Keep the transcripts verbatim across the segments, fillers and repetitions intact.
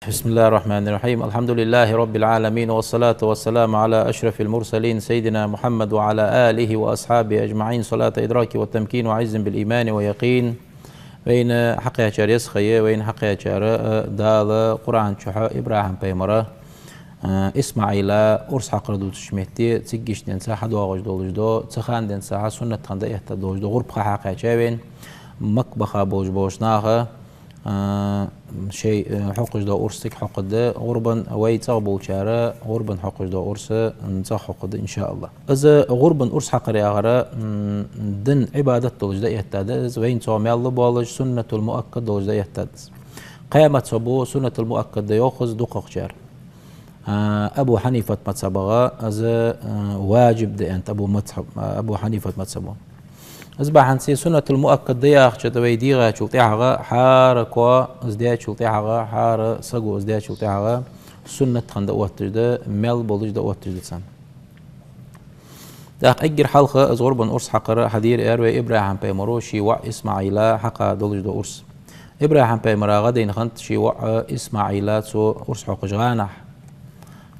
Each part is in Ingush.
بسم الله الرحمن الرحيم. الحمد لله رب العالمين، والصلاة والسلام على أشرف المرسلين سيدنا محمد وعلى آله وأصحابه أجمعين، صلاة إدراك وتمكين وعز بالإيمان ويقين. Вайна хьакхаьчар еза ха я, вайна хьакхаьчар, э, Дала Къуръан чу ИбрахӀим пайхамара, э, ИсмаӀила урс хьакхар дувцача метте, цигга денз хьадоагӀаш долаш дола, цу хана денз суннат хинна дӀаэтта долаш дола гӀурба ха хьакхаьчай вайна. Макка баха болаш болча наха, а, шоай, а, хьокхаш дола урс цига хьокхаргда, гӀурбан, вай цӀагӀа болчар гӀурбан хьокхаш дола урс, м, цӀагӀа хьокхаргда, иншааллахӀ. Из гӀурбан урс хьакхар яхар, м, дина Ӏибадат долаш дӀаэттад из, вайна цох маьл лу болаш, суннатул муаккад долаш дӀаэттад из. Кхаь мазхӀабо суннатул муаккад да йоах из дукхагӀчар. А, Абу Хьанифат мазхӀабагӀа из, а, важиб да аьннад Абу мазхӀаб-, а, Абу Хьанифат мазхӀабо. Из бахьанца суннатул муаккад да яхача тӀа вай дийгӀачул тӀехьагӀа хӀара коа, из даьчул тӀехьагӀа хӀара саго, из даьчул тӀехьагӀа суннат хинна дӀаотташ да, маьл болаш дӀаотташ да цунна. ТӀаккха эггара хьалха из гӀурбан урс хьакхар хьадийра, аьлар вай, ИбрахӀим пайхамара ший воӀ ИсмаӀила хьакха долаш дола урс. ИбрахӀим пайхамара гӀадайна хиннад ший воӀ ИсмаӀила цо урс хьокхача гӀанахь.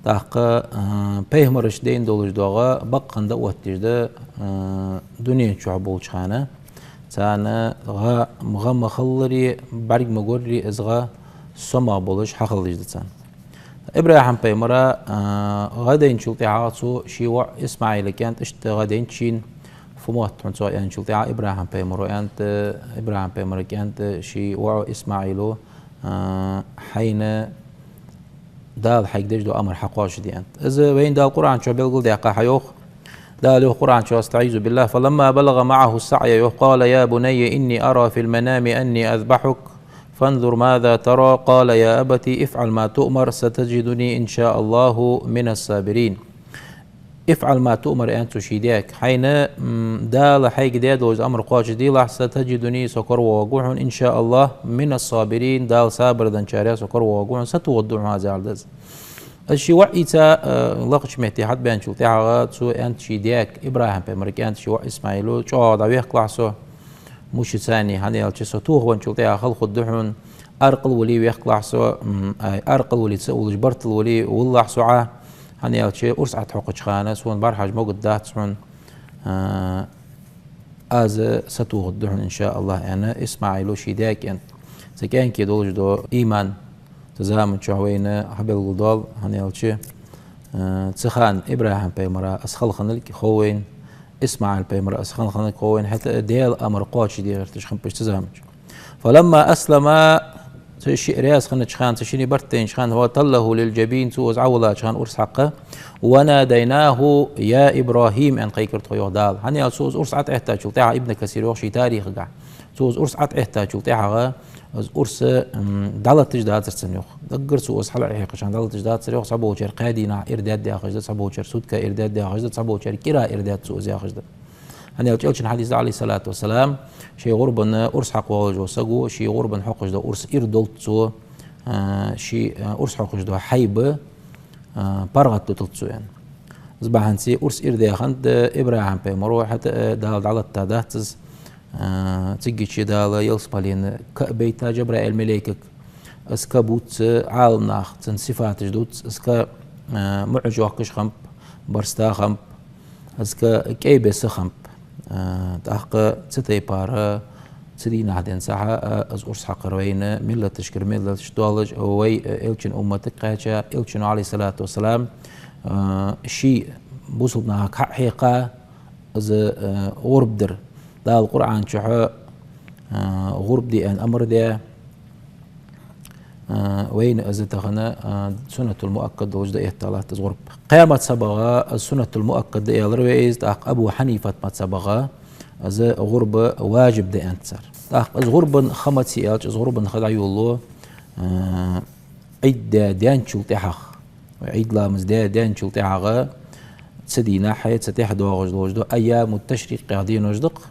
ТӀаккха, а, пайхамарашта дайна долаш дола гӀа бакъ хинна дӀаотташ да, а, дунен чу болча хана. Царна гӀа, гӀа ма хиллара, бӀарг ма горра, из гӀа сомагӀа болаш хьахиллаш да царна. ИбрахӀим пайхамара, а, гӀадайначул тӀехьагӀа цо ший воӀ ИсмаӀила кӀаьнк иштта гӀадайнад шийна. Фу мотт хьона цох аьнначул тӀехьагӀа ИбрахӀим пайхамара аьннад, ИбрахӀим пайхамара кӀаьнка ший воӀо ИсмаӀила, а, хьайна Дала хьайга деш дола амар хьакхоачашде аьннад. Из вайна Дала Къуръан чу белгалдаьккха хьайоах. Дала йоах Къуръан чу: أستعيذ بالله. فلما بلغ معه السعي, йоах, قال يا بني إني أرى في المنام أني أذبحك فانظر ماذا ترى قال يا أبت افعل ما تؤمر ستجدني إن شاء الله من الصابرين. افعل ما تؤمر, аьннад цо ший даьга. Хьайна, м, Дала хьайга даь долаш дола амар кхоачашделахь, ستجدني, со коравоагӀаргва хьона, إن شاء الله من الصابرين, Дала сабар денначарех со коравоагӀаргва хьона, сатохаргда хьона аз, аьнна да из. Из ший воӀ ийца, э, лакхача метте хьатӀабаьнначул тӀехьагӀа цо аьннад ший даьга, ИбрахӀим пайхамара кӀаьнка ший воӀ ИсмаӀила: чӀоагӀа дӀавехкалахь со мушаца, хӀана аьлча со тохавенначул тӀехьагӀа хала хургда хьона, аркъал вале вехкалахь со, м, ай, аркъал вале ца а валаш, бартал вале валалахь со Ӏа, хӀана аьлча урс Ӏа тӀахьокхача хана сона бӀарахьажа могаргдац хьона, а, аз сатохаргда хьона, إن شاء الله, аьнна, ИсмаӀила ший даьга аьннад. Цу кӀаьнка долаш дола иман цу заман чу вайна хьабелгалдоал, хӀана аьлча, а, цу хана ИбрахӀим пайхамара из хала хинналга хов вайна, ИсмаӀил пайхамара из хала хинналга хов вайна, хӀаьта а Даьла амар кхоачашде гӀерташ хиннаб уж цу заман чу. فلما أسلما, цу шиъ раьза хиннача хана, цу шинне барт дайнача хана, وتله للجبين, цо из Ӏовиллача хана урс хьакха, وناديناه يا إبراهيم, аьнна кхайкар тхо, йоах Дала. ХӀана аьлча цо из урс ӀотӀаэттачул тӀехьагӀа, Ибн Касира йоах ший тарихагахь, цо из урс ӀотӀаэттачул тӀехьагӀа из урс, м, дӀалаташ дацар цунна, йоах. Даггара цо из хьалъайхьекхача хана дӀалаташ дацар, йоах, цхьаболчар кхаь дийнахьа ира даьд яхаш да, цхьаболчар сутка ира даьд яхаш да, цхьаболчар кӀира ира даьд цо из яхаш да. ХӀана аьлча Элчан хьадис да, عليه الصلاة والسلام, ший гӀурбан урс хьакха воаллаш вола саго, ший гӀурбан хьокхаш дола урс ира долда цо, а, ший, а, урс хьокхаш дола хьайба, а, паргӀата дуталда цо, аьнна. Из бахьанца урс ира даь хиннад ИбрахӀим пайхамара, хӀаьта а Дала дӀалаттадац из, а, цигача Дала ялсмален ка а байтад Жабраил малейкага, из ка бувц Ӏаламнаха, цун сифаташ дувц, из ка, а, муӀаш йоаккхаш хиннаб, барзта хиннаб, из ка кӀай беса хиннаб. А, тӀаккха цу тайпара цу дийнахьа денз хьа, а, из урс хьакхар вайна миллаташкара миллаташ долаш, вай, а, Элчан умматага кхаьча, Элчано, عليه الصلاة والسلام, а, ший бусалба нахага хьа а хьекха, из, а, гӀурба дар. Дала Къуръан чу, а, гӀурба де аьнна амар даь, а, вайна из тахан, а, суннатул муаккад долаш дӀаэтталатт из гӀурба. Кхаь мазхӀабагӀа из суннатул муаккад да аьлар вай из, тӀаккха Абу Хьанифат мазхӀабагӀа из гӀурба важиб да аьннад цар. ТӀаккха из гӀурбан ха маца я аьлча, из гӀурбан ха дӀайолалу, а, Ӏид даь даьнначул тӀехьагӀа. Ӏид ламаз даь даьнначул тӀехьагӀа цу дийнахьа, цу тӀехьа доагӀаш долаш дола айяму ташрикъ яха денош да-кх.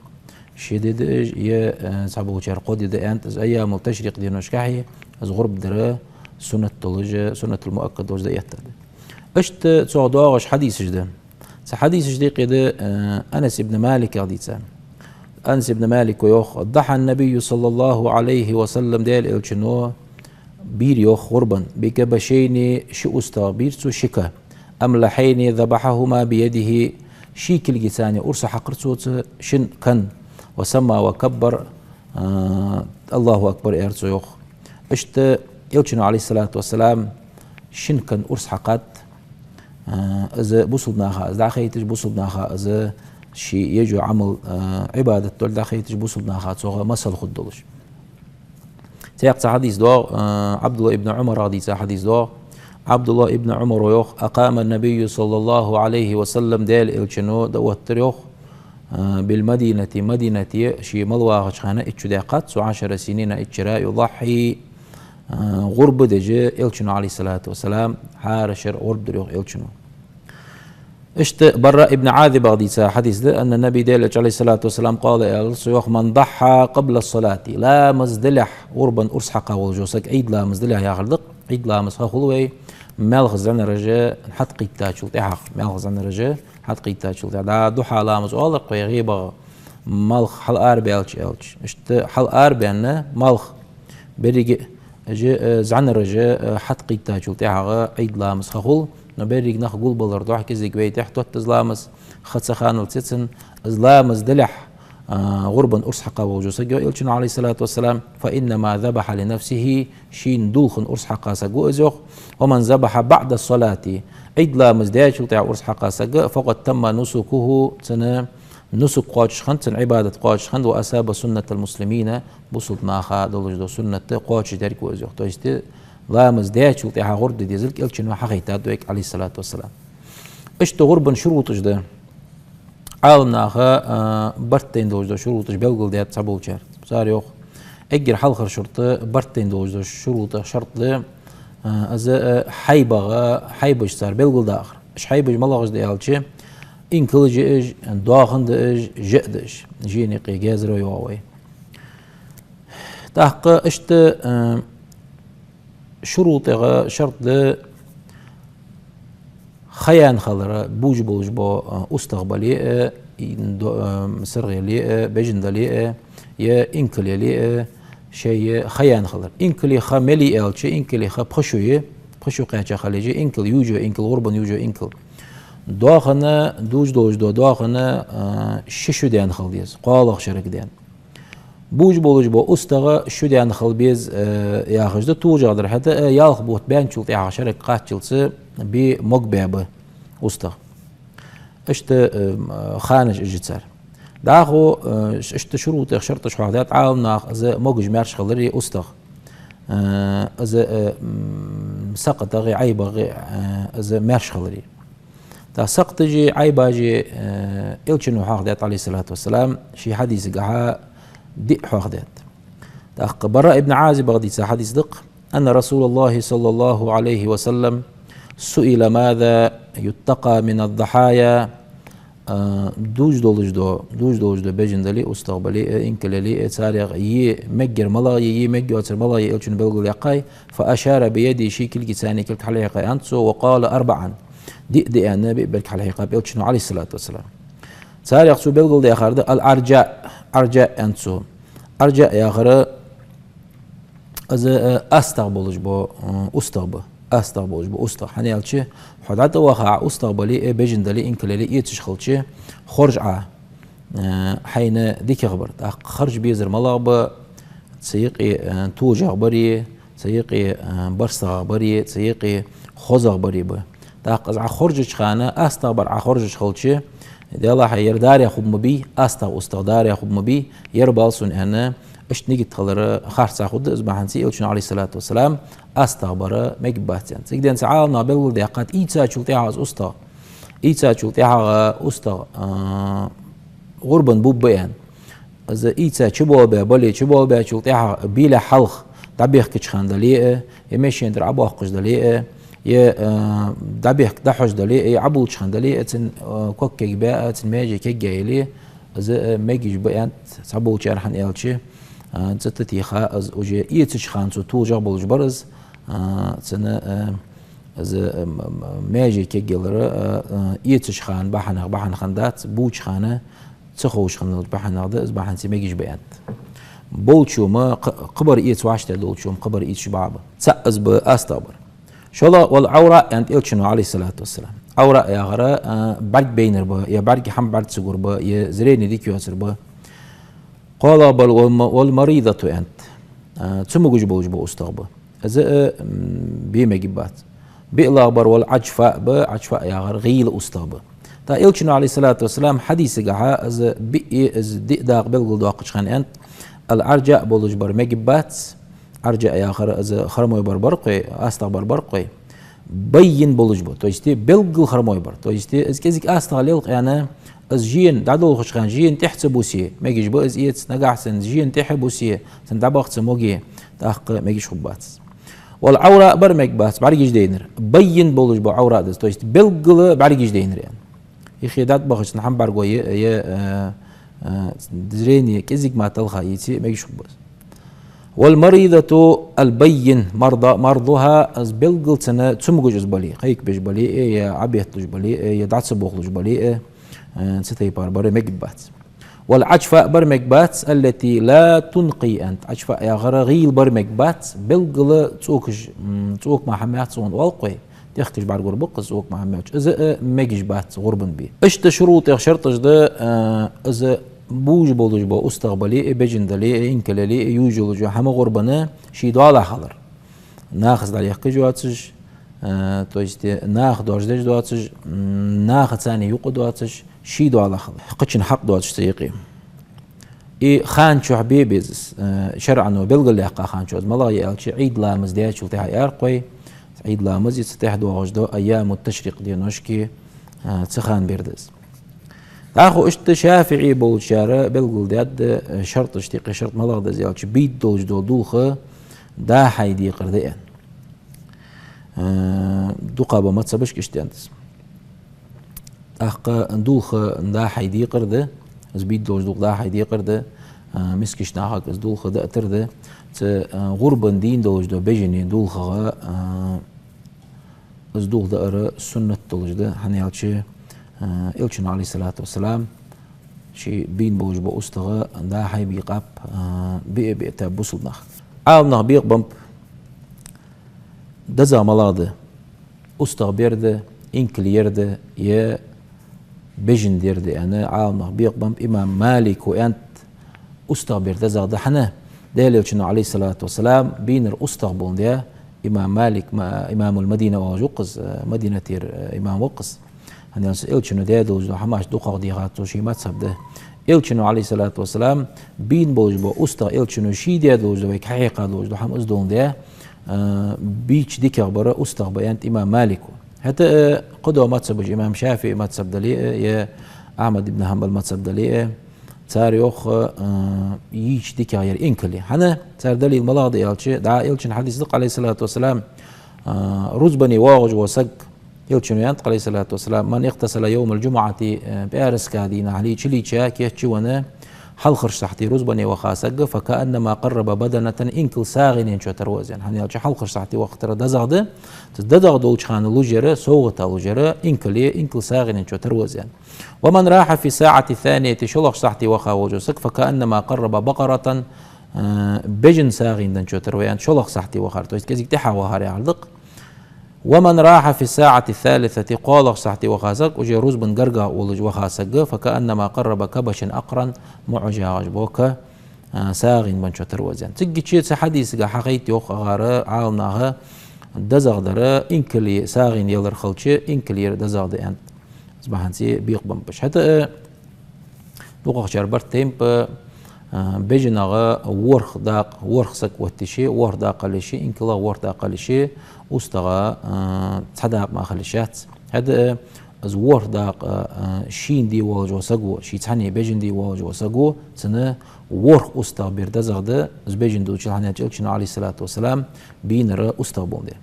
Ши ди да уж, е, э, цхьаболчар кхо ди да аьннад, из айяму ташрикъ деношкахьа из гӀурба дар суннат долаш, суннатул муаккад долаш дӀаэттад. Иштта цох доагӀаш хьадисаш да. Цу хьадисашта юкъе да, э, Анас ибн Маликах дийца. Анас ибн Малика йоах: ضحى النبي صلى الله عليه وسلم, Даьла Элчано бийр, йоах, гӀурбан, بكبشين, ши устагӀа бийр цо, ши ка, أملحين ذبحهما بيده, ший кулгаца урс хьакхар цо цу шин кан, وسمى وكبر, а, الله أكبر аьлар цо, йоах. Иштта Элчано, عليه الصلاة والسلام, шин кан урс хьакхад, а, из бусалба наха из дӀахайташ, бусалба наха из ший еш йола Ӏамал, а, Ӏибадат долаш дӀахайташ, бусалба наха цох масал хургдолаш. Цхьаькха цхьа хьадис доагӀа, а, Ӏабдуллахь ибн Ӏумарах дийца хьадис доагӀа. Ӏабдуллахь ибн Ӏумара йоах: أقام النبي صلى الله عليه وسلم, Даьла Элчано дӀаоттар, йоах, а, بالمدينة, Мадинате, ше мел вахача хана итт шу даьккхад цо, عشر سنين, итт шера, يضحي, а, гӀурба деш, Элчано, عليه الصلاة والسلام, хӀара шера гӀурба дир, йоах, Элчано. Иштта Бараъ ибн Ӏазибах дийца хьадис да, أن النبي, Даьла Элча, عليه الصلاة والسلام, قال, аьлар цо, йоах: من ضحى قبل الصلاة, ламаз далехь гӀурбан урс хьакха волаш вола саг, Ӏийд ламаз далехь яхар да-кх, Ӏийд ламаз ха хул вай, маьлха зӀанараш хьатӀакхийттачул тӀехьагӀа, маьлха зӀанараш хьатӀакхийттачул тӀехьагӀа, дӀа духьа ламаз оалар-кх вай, гӀебагӀа малх хьалаарабаьлча, аьлча. Иштта хьалаарабаьнна малх беррига а, уж, э, зӀанараш, э, хьатӀакхийттачул тӀехьагӀа Ӏийд ламаз ха хул, но беррига нах гулбалара духьа кӀезига вай тӀехьатотт из ламаз, ха ца ханал цецан, из ламаз далехь, а, гӀурбан урс хьакха волаш вола саг, йоах Элчано, عليه الصلاة والسلام, فإنما ذبح لنفسه, шийна дулхан урс хьакха саг ва из, йоах. ومن ذبح بعد الصلاة, Ӏийд ламаз даьчул тӀехьагӀа урс хьакха саг, فقد تم نسكه, цун нусук кхоачаш хиннад, цун Ӏибадат кхоачаш хиннад, وأصاب سنة المسلمين, бусалба наха долаш дола суннат кхоачашдаьр ва из, йоах. То есть, ламаз даьчул тӀехьагӀа гӀурба де дезалга Элчано хьахайтад вайга, عليه الصلاة والسلام. Иштта гӀурбан шурутӀаш да. Ӏаламнаха, а, барт тайна долаш дола шурутӀаш белгалдаьд цхьаболчар. Цар йоах, эггара хьалхара шуртӀ, барт тайна долаш дола шурутӀ, шартӀ да, а, из, а, хьайбагӀа, хьайбаш цар белгалдаккхар. Уж хьайбаш малагӀаш да аьлча, инкал я уж, доахан да уж, жа да уж, жена юкъе гезаро йоагӀа вай. ТӀаккха иштта, а, шурутӀех шартӀ да ха яьнна хилар, бувш болаш бола, а, устагӀа бале а, и, до-, а, саргӀа яле а, бежан дале а, е инкал яле а, шоай ха яьнна хилар. Инкали ха мел я аьлча, инкали ха пхи шу я, пхи шу кхаьча хила еза, инкал ювш йола инкал, гӀурбан ювш йола инкал. Доахан, дувш долаш дола доахан, а, ши шу даьнна хила деза, кхоалагӀа шерага даьнна. Бувш болаш бола устагӀа шу даьнна хила беза, э, яхаш да, тужагӀдар хӀаьта, э, ялх бутт баьнначул тӀехьагӀа шерага кхаччалца бе могабаь ба устагӀа. Иштта, э, м, ханаш уж я цар. ДӀахо, э, ш-, иштта шурутӀех шартӀаш хьоахадаьд Ӏаламнаха, из могаш-маьрша хилари устагӀа. Э, из, э, м, сакъатагӀеи ӀайбагӀеи, э, из маьрша хилари. ТӀаккха сакъаташи Ӏайбаши, э, Элчано хьоахадаьд, عليه الصلاة والسلام, ший хьадисагахьа диъ хьоахадаьд. ТӀаккха Бараъ ибн Ӏазибах дийца хьадис да-кх: أن رسول الله صلى الله عليه وسلم سئل ماذا يتقى من الضحايا, э, дувш долаш дола, дувш долаш дола бежан дале а, устагӀа бале а, инкал яле а, царех е мегар малагӀа я, е мегаш йоацар малагӀа я Элчано белгалъяьккхай, فأشار بيده, ший кулгаца кулг хьалхьекхай аьннад цо, وقال أربعا, диъ да аьнна, биъ берг хьалхьекхаб Элчано, عليه الصلاة والسلام. Царех цо белгалдаьхар да العرجاء, Ӏаржаъ аьннад цо. Ӏаржаъ яхар, из, э, астагӀа болаш бола, э, устагӀа ба. АстагӀа болаш бола устагӀа. ХӀана аьлча, хьо дӀатӀавахача устагӀа бале а, бежан дале а, инкал яле а, эцаш хилча, хоржа Ӏа, э, хьайна дикагӀа бар. ТӀаккха харжа безар малагӀа ба, цу юкъе, э, тужагӀа бари, цу юкъе, э, барсагӀа бари, цу юкъе хозагӀа бари ба. ТӀаккха из Ӏа хоржача хана, астагӀа бар Ӏа хоржаш хилча, делахь, ер дарех хургма бий, астагӀа устагӀа дарех хургма бий, ер бала сона аьнна, иштта нигат хилар харцахьа хургда, из бахьанца Элчано, عليه الصلاة والسلام, астагӀа бар мегаш бац аьнна. Цигара денз Ӏаламнаха белгалдаьккхад, ийцачул тӀехьагӀа из устагӀа. Ийцачул тӀехьагӀа устагӀа, а, гӀурбан бувргба аьнна. Из ийца чуболабаь бале, чуболабаьчул тӀехьагӀа, бийле хьалха, дӀабехкача хана дале а, е машина тӀара Ӏобоаккхаш дале а, е, э, дӀабехка дӀахьош дале а, е Ӏобулча хана дале а, цун, э, ког кегабаь а, цун маьже кегаяь яле а, из, э, мегаш ба аьннад цхьаболчар, хӀана аьлча, э, цу тӀатеха из уже эцача хана цо тужагӀа болаш бар из, э, цун, э, из, э, м-, м-, маьже кегъялар, э, э, эцача хана бахьанах бахьан хиннадац, бувча хана ца ховш хинна долча бахьанах да, из бахьанца мегаш ба аьннад. болчо ма кх-, кхыбар эца вӀаштӀехьа долчо ма кхыбар эцаш бакъахьа ба. ЦаӀ из ба астагӀа бар. ШоллагӀа, والعوراء, аьннад Элчано, عليه الصلاة والسلام. Ӏавраъ яхар, а, бӀарг бейнар ба, е бӀарг хӀама бӀарга ца гур ба, е зрени дика йоацар ба. КхоалагӀа бар, والم-, والمريضة, аьннад. А, цамогаш болаш бола устагӀа ба. Из а, м, бе мегаш бац. БиълагӀа бар, والعجفاء ба, Ӏаджфаъ яхар гӀийла устагӀа ба. ТӀаккха Элчано, عليه الصلاة والسلام, хьадисагахьа из биъ, из диъ дакъа белгалдоаккхача хана аьннад: العرجاء болаш бар мегаш бац, Ӏаржаъ яхар из хромой бар бар-кх вай, астагӀа бар бар-кх вай, بين болаш ба, то есть белггала хромой бар, то есть из кӀезига астагӀа лел-кх аьнна, из жена дӀадолхача хана жена тӀехьа ца бусе, мегаш ба из эца, нагахьа санна жена тӀехьа бусе, цунна дӀабаха ца моге, тӀаккха мегаш хургбац. والعوراء бар мегаш бац, бӀаргаш дайнар. بين болаш ба Ӏавраъ да из, то есть белггала бӀаргаш дайнар аьнна. Ихе дӀатӀабахача цунна хӀама бӀаргаго е, е, э, э, зрени кӀезига мара талха ийце мегаш хургба из. والمريضة البين مرض-, مرضها, из белггала цунна цамогаш из бале, кхайкабеш бале а, е Ӏобетталуш бале а, е дӀа ца бохалуш бале а, э, цу тайпара бар мегаш бац. والعجفاء бар мегаш бац, التي لا تنقي, аьннад. Ӏаджфаъ яхар гӀийла бар мегаш бац, белггала цӀокаш, м, цӀока мара хӀама яц цунна оал-кх вай, тӀехкаш бӀаргагур ба-кх из цӀока мара хӀама яц. Из а мегаш бац гӀурбан бе. Иштта шурутӀех, шарташ да, а, из бувш болаш бола устагӀа бале а, бежан дале а, инкал яле а, ювш йолаш йола хӀама гӀурбана ший доалахьа хилар. Нахаца дӀалехкаш йоацаш, а, то есть, э, наха доаржадеш доацаш, м, наха царна юкъе доацаш, ший доалахьа хилар. Кхычун хьакъ доацаш цу юкъе. И хана чухь бе беза из, э, шарӀо белгалъяьккха хана чухь из малагӀа я аьлча, Ӏийд ламаз даьчул тӀехьагӀа яр-кх вай, Ӏийд ламаз, цу тӀехьа доагӀаш дола айяму ташрикъ деношка, э, цу хана бер да из. ДӀахо иштта шафиӀий болчар белгалдаьд, э, шарташ, юкъе шарт малагӀа да из аьлча, бийда долаш дола дулх дӀа-хьа декхар да аьнна. Э, дукха бола мазхабашка иштта да из. ТӀаккха дулх дӀа-хьа декхар да, из бийда долаш дулх дӀа-хьа декхар да, э, мискача нахага из дулх даътар да, цу, э, гӀурбан дийна долаш дола бежана дулхагӀа, э, из дулх даар суннат долаш да, хӀана аьлча, э, Элчано, عليه الصلاة والسلام, ший бийна болаш бола устагӀа дӀа-хьа бийкъаб, э, биъ-биъ тӀа бусалба нах. Ӏаламнаха бекъабеннаб, дезагӀа малагӀа да: устагӀа бер да, инкал яр да, е бежан дар да аьнна, Ӏаламнаха бекъабеннаб. Имам Малика аьннад: устагӀа бер дезагӀа да, хӀана? Даьла Элчано, عليه الصلاة والسلام, бийнар устагӀа болга даьд. Имам Малик, ма-, имамул Мадина оалаш ва-кх из, э, Мадинатера, э, имам ва-кх из. ХӀана аьлча Элчано даь долаш дола хӀамаш дукхагӀа дийхад цо ший мазхаб да. Элчано, عليه الصلاة والسلام, бийна болаш бола устагӀа, Элчано ший даь долаш дола, вайга хьахьекха долаш дола хӀама из долга даьд, э, бийча дикагӀа бар устагӀа ба, аьннад имам Малика. ХӀаьта, э, кхыдола мазхабаш, имам ШафиӀий мазхаб дале а, е Ахьмад ибн Хьанбала мазхаб дале а, цар йоах, э, йийча дикагӀа яр инкал я. ХӀана? Цар далил малагӀа да аьлча, дӀа Элчан хьадис да-кх, عليه الصلاة والسلام, э, рузбане воагӀаш вола саг, Элчано аьннад-кх, عليه الصلاة والسلام: من اغتسل يوم الجمعة, э, пӀаьраска дийнахьа чулийча, кийчвенна, хьалхарча сахьте рузбане ваха саг, فكأنما قرب بدنة, инкал сагӀийна чу тара ва из, аьнна. ХӀана аьлча хьалхарча сахьте вахийтар дезагӀа да, цу дезагӀа долча хана луш яр, совгӀата луш яр инкал я, инкал сагӀийна чу тара ва из, аьнна. ومن راح في الساعة الثانية, шоллагӀча сахьте ваха волаш вола саг, فكأنما قرب بقرة, э, бежан сагӀийна чу тара ва, аьнна, шоллагӀча сахьте вахар, то есть кӀезига тӀехьа вахар яхар да-кх. ومن راح في الساعة الثالثة, кхоалагӀча сахьте ваха саг, уже рузбан гаргагӀа уллаш ваха саг, فكأنما قرب كبشا أقرن, муӀаш ягӀаш бока, а, сагӀийна чу тара ва из, аьнна. Цигача цу хьадисага хьахайт йоах агӀара Ӏаламнаха, дезагӀа дар, инкал сагӀийна ялар хилча, инкал яр дезагӀа да, аьнна. Из бахьанце бекъабеннаб уж. ХӀаьта, э, дукхагӀчар барт тайнаб, а, бежанагӀа ворхӀ дакъа, ворхӀ саг отташе, ворхӀ дакъа хила йиш я, инкалагӀа ворхӀ дакъа хила йиш я, устагӀа, а, цхьа дакъа мара хила йиш яц. ХӀаьта, а, из ворхӀ дакъа, а, шийна де воалаш вола саг ва, ший цхьанне бежан де воалаш вола саг ва, цунна ворхӀ устагӀа бер дезагӀа да, из бежан долчул, хӀана аьлча Элчано, عليه الصلاة والسلام, бийнар устагӀа болга даьд.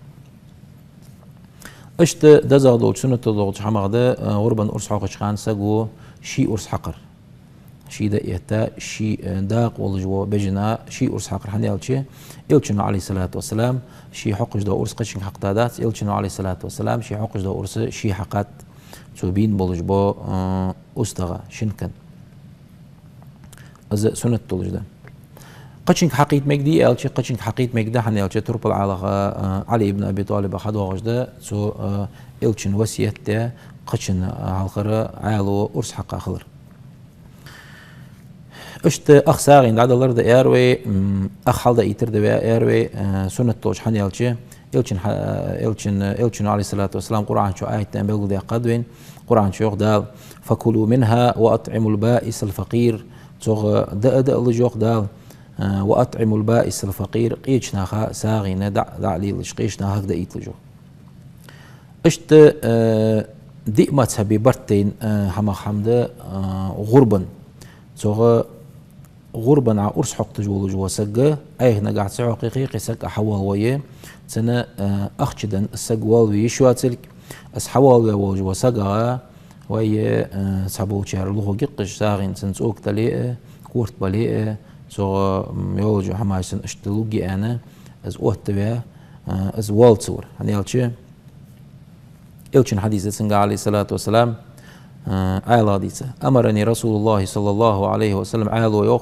Иштта дезагӀа долча суннатал долча хӀамах да, э, гӀурбан урс хьокхача хана саго ший урс хьакхар. Ший дӀаэтта, ший, э, дакъа волаш вола бежана ший урс хьакхар. ХӀана аьлча Элчано, عليه الصلاة والسلام, ше хьокхаш дола урс кхычунга хьакхадаь дац, Элчано, عليه الصلاة والسلام, ше хьокхаш дола урс ше хьакхад цо бийна болаш бола, э, устагӀа, шинкан. Из суннат долаш да. Кхычунга хьакхийта мегаш дий аьлча, кхычунга хьакхийта мегаш да, хӀана аьлча турпал Ӏалах, а, Ӏали ибн Аби ТӀалиба хьадоагӀаш да, цо, а, Элчан васкет даь, кхычунна хьалхара Ӏаьлас урс хьакха хилар. Иштта ах сагӀийна дӀадалар да аьлар вай, м, ах хьалдаийтар да аьлар вай, а, суннат долаш, хӀана аьлча Элчан хьа-, Элчан, Элчано, عليه الصلاة والسلام, Къуръан чу аят тӀа белгалдаьккхад вайна, Къуръан чу йоах Дала: «فكلوا منها وأطعموا البائس الفقير». Цох даа а даалаш, йоах Дала, а, «وأطعموا البائس الفقير», къеча наха сагӀийна дӀа-, дӀа а лелаш, къеча нахага даийталаш, йоах. Иштта, а, диъ мазхӀаба барт тайна, а, хӀамах хӀама да, а, гӀурбан. Цох гӀурбан Ӏа урс хьокхаш волаш вола саг, Ӏайха нагахь ца хьокхе, кхы саг Ӏа хьавоалавой, цунна, а, ахча денна саг воалаве йиш йоацилга, из хьавоалаваь волаш вола саг а, вай, а, цхьаболчар лохе гӀерташ, сагӀийна цунна цӀока дале а, корта бале а, цох, м, йолча хӀамашца иштта лургья аьнна, из оттаваь, а, из воалавац. ХӀана аьлча Элчан хьадис да цунга, عليه الصلاة والسلام, а, Ӏаьлас дийца: «أمرني رسول الله صلى الله عليه وسلم», Ӏаьлас йоах,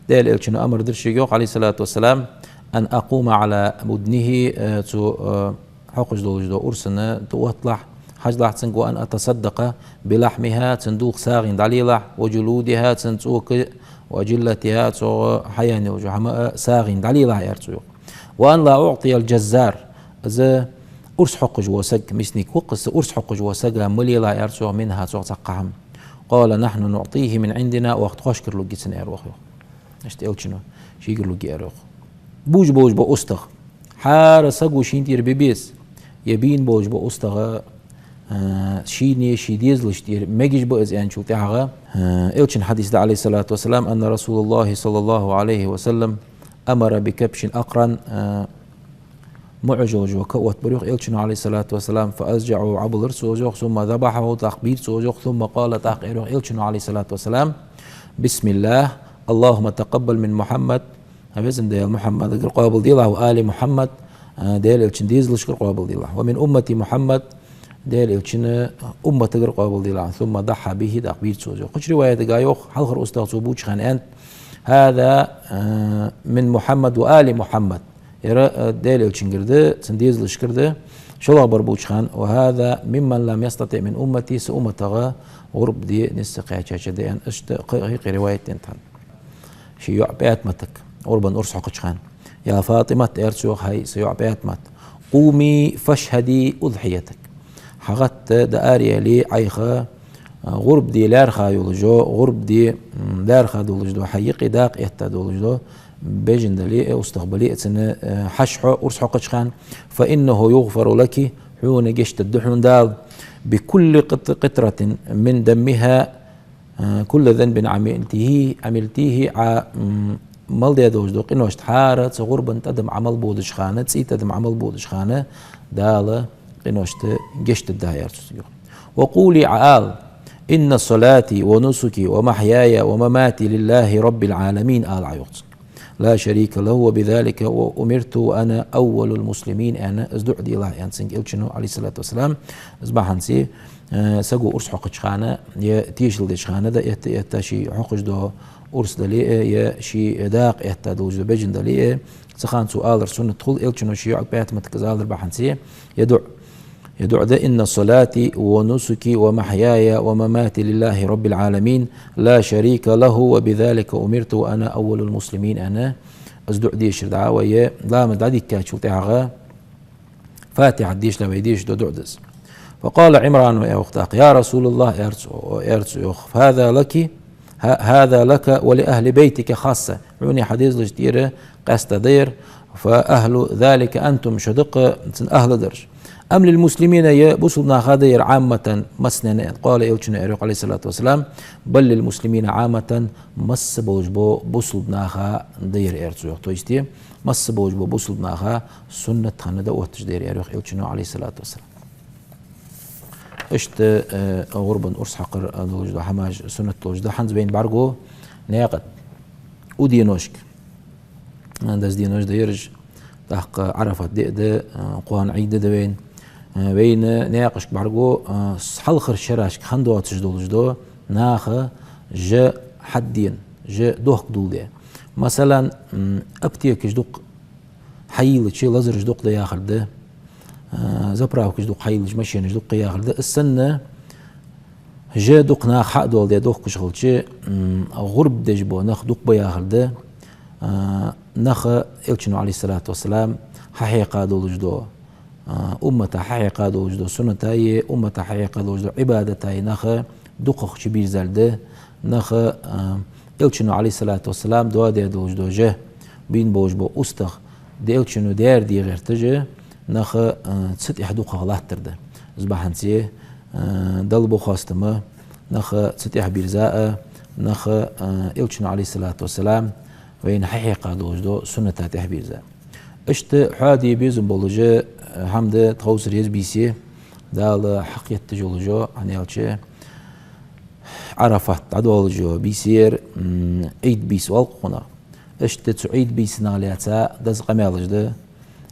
Даьла Элчано амар дир шийга, йоах, عليه الصلاة والسلام, «أن أقوم على بدنه», а, цо, а, хьокхаш долаш дола урсана тӀаотталахь, хьажалахь цунга, «وأن أتصدق بلحمها», цун дулх сагӀийна дӀалелахь, «وجلودها», цун цӀока, «وأجلتها», цох хьаяьнна йолча хӀамах сагӀийна дӀалелахь, аьлар цо, йоах. «وأن لا أعطي الجزار», из урс хьокхаш вола саг, мясник ва-кх из, урс хьокхаш вола сага ма лелахь, аьлар цо, йоах, «منها», цох цхьаккха хӀама. «قال: نحن نعطيه من عندنا», оаха тхоашкара лургья цунна, аьлар, йоах. Иштта Элчано шийгара лургья, аьлар, йоах. Бувш болаш бола устагӀа. ХӀара саго шийна тӀера бе беза, е бийна болаш бола устагӀа, а, шийна, ший дезалашта тӀера мегаш ба из аьнначул тӀехьагӀа, а, Элчан хьадис да, عليه الصلاة والسلام, أن رسول الله صلى الله عليه وسلم أمر بكبش أقرن, а, муӀаш йолаш йола ка оттабир, йоах, Элчано, عليه الصلاة والسلام, «فأضجعه», Ӏобиллар цо из, йоах, «ثم ذبحه», тӀаккха бийр цо из, йоах, «ثم قال», тӀаккха аьлар, йоах, Элчано, عليه الصلاة والسلام: «بسم الله، اللهم تقبل من محمد», Веза Даьла, Мухьаммадагара къоабалделахь, «وآل محمد», а, Даьла Элчан дезалашкара къоабалделахь, «ومن أمة محمد», Даьла Элчан умматагара къоабалделахь, «ثم ضحى به», тӀаккха бийр цо из, йоах. Кхыча риваятага йоах, хьалхара устагӀа цо бувча хана аьннад: «هذا, а, من محمد وآل محمد». Ер, а, Даьла Элчангара да, цун дезалашкара да. ШоллагӀбар бувча хана: «وهذا ممن لم يستطع من أمتي», са умматагӀа гӀурба де нийсса кхаьчача да аьнна, иштта кхы-, кхы-, кхы риваят денад хьона. Ший йоӀ ПаьтӀаматага гӀурбан урс хьокхача хана: «يا فاطمة», аьлар цо, йоах, хӀай са йоӀ ПаьтӀамат, «قومي فاشهدي أضحيتك». ХьагӀатта, дӀаараяле Ӏайха, а, гӀурба де лаьрхӀа йолаш йола, гӀурба де, м, лаьрхӀа долаш дола, хьа юкъе дакъа этта долаш дола бежан дале а, устагӀа бале а, цунна, а, хьажа хьо урс хьокхача хана: «فإنه يغفر لك», хьона гешт дергда хьона Дала, «بكل قط-، قطرة من دمها», а, «كل ذنب عملته، عملته», Ӏа, м, мел даь долаш дола къиношта хӀара цу гӀурбан тӀадам Ӏа мел бодача хана, цӀий тӀадам Ӏа мел бодача хана Дала къиношта гешт дергда хьона, аьлар цо цунга, йоах. «وقولي», Ӏа ала: «إن صلاتي ونسكي ومحياي ومماتي لله رب العالمين», ала Ӏа, йоах цунга. «لا شريك له، وبذلك أمرت وأنا أول المسلمين», аьнна, из дуӀа делахь, аьннад цунга Элчано, عليه الصلاة والسلام. Из бахьанца, э, саго урс хьокхача хана, е тешал деча хана дӀаэтта, этта ший хьокхаш дола урс дале а, е ший дакъа этта долаш дола бежан дале а, цу хана цо алар суннат хул, Элчано ший йоӀага ПаьтӀаматага из алар бахьанца, ер дуӀа. Ер дуӀа да: «إن صلاتي ونسكي ومحياي ومماتي لله رب العالمين، لا شريك له، وبذلك أمرت وأنا أول المسلمين», аьнна, из дуӀа дешар да вай, ламаз дӀадийхкачул тӀехьагӀа, Фатихьат дешале вай дешаш дола дуӀа да из. «فقال عمران», аьлар, йоах, тӀаккха: «يا رسول الله», аьлар цо, аьлар цо, йоах, «هذا لك، ه-، هذا لك ولأهل بيتك خاصة». Хьона, хьа дезалашта тӀера къаьстта да ер, «فأهل ذلك أنتم», шо да-кх цун ахӀлаш дараш. «أم للمسلمين», е бусалба наха да ер, «عامة», массанена а? «قال», Элчано аьлар, йоах, عليه الصلاة والسلام: «بل للمسلمين عامة», масса болаш бола бусалба наха да ер, аьлар цо, йоах. То есть, масса болаш бола бусалба наха суннат хинна дӀаотташ да ер, аьлар, йоах, Элчано, عليه الصلاة والسلام. Иштта, э, гӀурбан урс хьакхар, э, долаш дола хӀамаш суннат долаш да. ХӀанз вайна бӀаргагу наькъа тӀа укх деношка, э, деза денош да ераш, тӀаккха Ӏарафат ди а да, э, кхоана Ӏийд а да вайна. Э, вайна наькъашка бӀаргагу, э, с-, хьалхарча шерашка хинна доацаш долаш дола наха жа хьадена, жа дохка дулле. Масала, м, аптекаш дукха хьайийлача, лазараш дукха да яхар да, а, заправкаш дукха хьайийлача, машинаш дукха яхар да. Из санна же дукха нах хьадоаладе дохкаш хилча, м, гӀурба деш бола нах дукха ба яхар да. А, наха Элчано, Ӏалайхи ссалату вассалам, хьахьекха долаш дола, а, уммата хьахьекха долаш дола суннатаи, уммата хьахьекха долаш дола Ӏибадатаи наха дукхагӀа чубирзар да, наха, а, Элчано, Ӏалайхи ссалату вассалам, доаде долаш дола же, бийна болаш бола устагӀа, де Элчано дера де гӀерташ, наха, а, цу тӀехьа дукхагӀа латтар да. Из бахьанце, а, Далла ба хоастам, наха цу тӀехьа бирза а, наха, а, Элчано, Ӏалайхи ссалату вассалам, вайна хьахьекха долаш дола сунната тӀехьа бирза. Иштта хьоаде безам болаш, э, хӀама да тховсара еза бийса, Дала хьакхетташ йолаш йола, хӀана аьлча, Ӏарафат дӀадоалаш йола бийса яр, м, Ӏийд бийса оал-кх цунах. Иштта цу Ӏийд бийсанах лаьца деза къамаьлаш да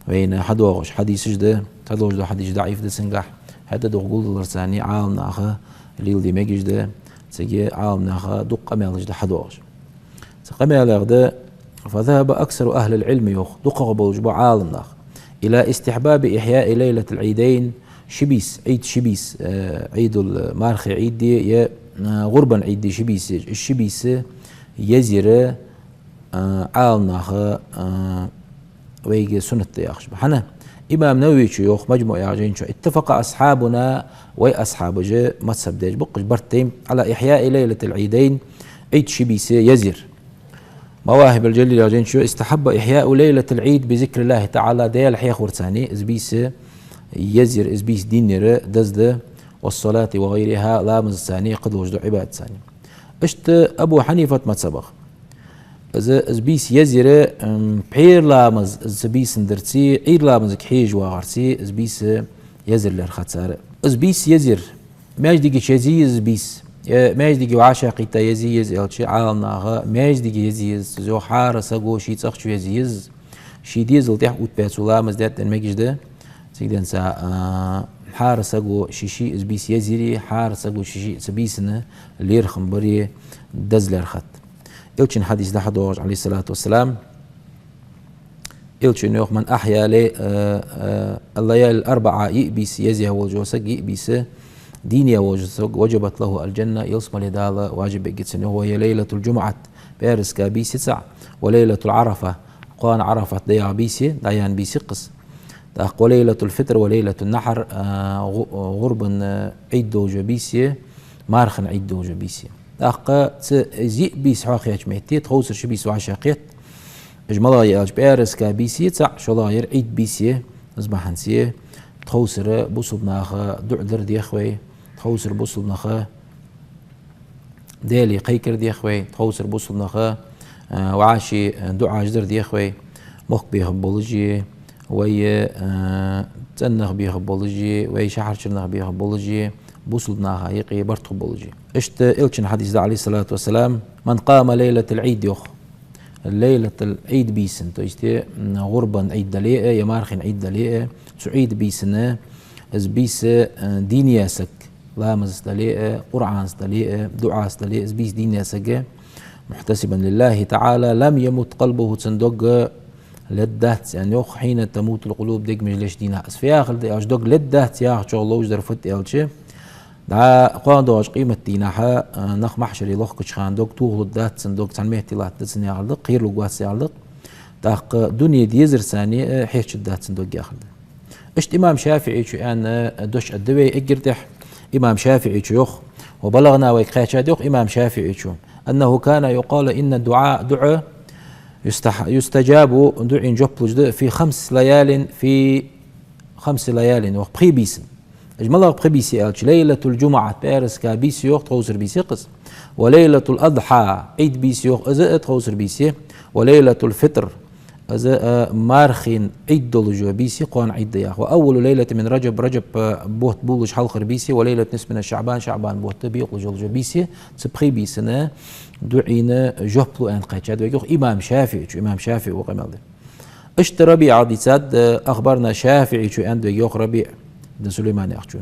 вайна хьадоагӀаш, хьадисаш да, хьадоагӀаш дола хьадис даӀиф да цунгахьа, хӀаьта дукха гулдаларца Ӏаламнаха леладе мегаш да, цига Ӏаламнаха дукха къамаьлаш да хьадоагӀаш. Цу къамаьлах да: فذهب أكثر أهل العلم, йоах, дукхагӀа болаш бола Ӏаламнах, إلى استحباب إحياء ليلة العيدين, ши бийса, Ӏийд ши бийса, э, Ӏийдул, э, мархий Ӏийди, е, э, гӀурбан Ӏийди ши бийса, из ши бийса езар, э, Ӏаламнаха, э, вайга суннат да яхаш ба. ХӀана? Имам Нававечо йоах, МаджмуӀ яхача жайна чу: اتفق أصحابنا, вай асхьабаша, мазхӀаб деш ба-кх уж барт тайм, على إحياء ليلة العيدين, Ӏийд ши бийса езар. МавахӀибул-Джалил яхача жайна чу: استحب إحياء ليلة العيد بذكر الله تعالى, Даьла хьехорца из бийса езар, из бийса диннар деза да, والصلاة وغيرها, ламазаца, кхыдолаш дола Ӏибадатаца. Иштта Абу Хьанифат мазхӀабах. Из, из бийса езар, м, пхьера ламаз из цу бийсан дарцеи, Ӏийд ламазага хьежа вагӀарцеи, из бийса езар лаьрхӀад цар. Из бийса езар, маьждиге чу езе еза из бийса, е маьждиге вӀашагӀкхийтта езе еза аьлча, Ӏаламнаха маьждиге езе еза, цо йоах, хӀара саго ший цӀагӀа чу езе еза, ший дезала тӀехьа оттабаь цо ламаз даьд аьнна мегаш да. Цига денз, а, хӀара саго ший-ший из бийса езари, хӀара саго ший-ший цу бийсан лерхӀам бари деза лаьрхӀад. Элчан хьадис да хьадоагӀаш, Ӏалайхи ссалату вассалам, Элчано йоах: من أحيا لي-, э, э, الليالي الأربع, йиъ бийса еза волаш вола саг, йиъ бийса дийна волаш вола саг, وجبت له الجنة, ялсмале Дала важиб ергья цунна, йоах, وهي ليلة الجمعة, пӀаьраска бийса я цаӀ, وليلة عرفة, кхоана Ӏарафат да яха бийса я, дӀаяьнна бийса я-кх из. ТӀаккха وليلة الفطر وليلة النحر, а, гӀу-, гӀурбан, а, Ӏийд долаш йола бийса я, мархан Ӏийд долаш йола бийса я. ТӀаккха цу из йиъ бийса хьоахаеча метте тховсара ши бийса вӀашагӀкхет. Уж малагӀа я аьлча, пӀаьраска бийса я цаӀ, шоллагӀъяр Ӏийд бийса я, из бахьанце тховсара бусалба наха дуӀа дар дех вай, тховсара бусалба наха Даьлага кхайкар дех вай, тховсара бусалба наха, а, вӀаши, а, дуӀаш дар дех вай, мохк бехаргболаши, вай, а, цӀен нах бехаргболаши, вай шахьарча нах бехаргболаши, бусалба наха юкъе барт хургболаши. Иштта Элчан хьадис да, Ӏалайхи ссалату вассалам: من قام ليلة العيد, йоах, Лайлатул Ӏийд бийсан, то есть, м, гӀурбан Ӏийд дале а, е мархин Ӏийд дале а, цу Ӏийд бийсан, из бийса, э, дийна яь саг, ламазаца дале а, Къуръанаца дале а, дуӀаца дале а, из бийса дийна яь саг, محتسبا لله تعالى لم يمت قلبه, цун дог лергдац, аьнна, йоах, حين تموت القلوب, дегаш леча дийнахьа. Из фу яхилга да аьлча, дог лергдац яхачох ловш дар фуд аьлча, дӀа кхоана доагӀача къематдийнахьа, а, нах махьшаре лохкача хана дог тохалургдац цун, дог цхьан метте латтаргда цун яхар да-кх, кхералургвац яхар да-кх. ТӀаккха дуне дезарца а хьерчаргдац цун дог яхар да. Иштта имам ШафиӀийчо аьнна дош а да вай эггара тӀехьа. Имам ШафиӀийчо йоах: وبلغنا, вайга кхаьчад, йоах имам ШафиӀийчо, أنه كان يقال, إن الدعاء, дуӀа, يستح-, يستجاب, дуӀайна жоп луш да, في خمس ليال, في خمس ليال, йоах, пхе бийсан. Уж малагӀа пхе бийса я аьлча, ليلة الجمعة, пӀаьраска бийса, йоах, тховсара бийса я-кх из, وليلة الأضحى, Ӏийд бийса, йоах, из а тховсара бийса я, وليلة الفطر, из а, а, мархин Ӏийд долаш йола бийса я, кхоана Ӏийд да яхаш. وأول ليلة من رجب, Раджаб, а, бутт болаш хьалхара бийса я, وليلة النصف من شعبان, ШаӀбан бутт бекъалуш йола бийса я, цу пхе бийсан дуӀайна жоп лу аьнна кхаьчад вайга, йоах, имам ШафиӀийчо, имам ШафиӀийс къамаьл да. Иштта РабиӀа дийцад, э, أخبرنا, ШафиӀийчо аьннад вайга, йоах, РабиӀ ибн Сулайман яхачо.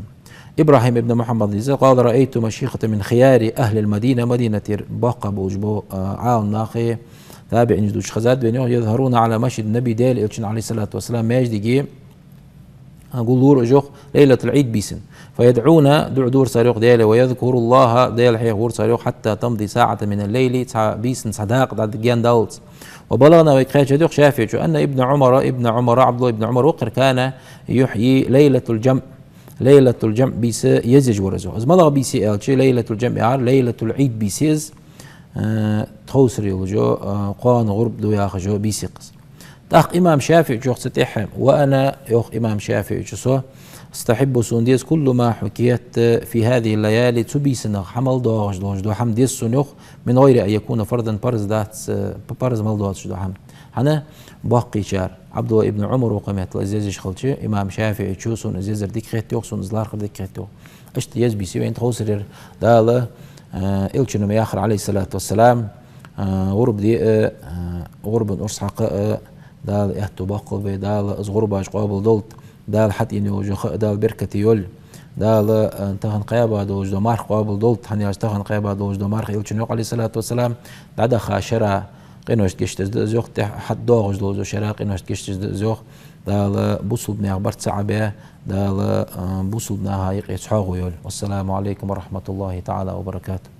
ИбрахӀим ибн Мухьаммада дийцад: قال: رأيت مشيخة من خيار أهل المدينة, Мадинатера боккхагӀа болаш бола, э, Ӏаламнахи, табиӀинаш дувцаш хезад вайна, йоах, يظهرون على مسجد النبي, Даьла Элчан, عليه الصلاة والسلام, маьждиге гуллора уж, йоах, ليلة العيد бийсан. فيدعون, дуӀа дора цар, йоах, Даьлага, ويذكروا الله, Даьла хьехавора цар, йоах, حتى تمضي ساعة من الليل, цхьа бийсан цхьа дакъа дӀагаьндаллалца. وبلغنا, вайга кхаьчад, йоах, شافعي, أن ابن عمر, ابن عمر, Ӏабдуллахь ибн Ӏумар ва-кх ер, كان يحيي ليلة الجمع, ليلة الجمع бийса езъеш вар из, йоах. Из малагӀа бийса я аьлча, ليلة الجمع яхар, ليلة العيد бийса я из, э, тховсара йолча, э, кхоана гӀурба ду яхача бийса я-кх из. ТӀаккха имам ШафиӀийс йоах цу тӀехьа: وأنا, йоах имам ШафиӀийс, со, أستحب, сона деза, كل ما حكيت في هذه الليالي, цу бийсанах хьа мел доагӀаш долаш дола хӀама деза сона, йоах, من غير أن يكون فرضا, парз дац, э, п-, парз мел доацаш дола хӀама. ХӀана? Боккхийчар, Ӏабдуллахь ибн Ӏумар ва-кх ер, метла из езъеш хилча, имам ШафиӀийс сона из езар дика хет, йоах, сона из лархӀар дика хет, йоах. Иштта еза бийса я вайна тховсарера, Дала, э, Элчано-м яхар, عليه الصلاة والسلام, э, гӀурба де, э, э, гӀурбан урс хьакха, э, Дала аьттув боаккхалба вай, Дала из гӀурбаш къоабалдолда, Дала хьатӀаена йолаш йола ха а Дала беркате йойла, Дала, э, тахан кхаба долаш дола марха къоабалдолда, хӀана аьлча тахан кхаба долаш дола марха, Элчано йоах, عليه الصلاة والسلام, дӀадахача шера къиношта гешт деш да из, йоах, тӀехьа хьатӀадоагӀаш долаш дола шера къиношта гешт деш да из, йоах. Дала бусалба наьха барт цхьа Ӏобе, Дала, э, бусалба наха юкъе цхьоагӀо йойла. والسلام عليكم ورحمة الله تعالى وبركاته.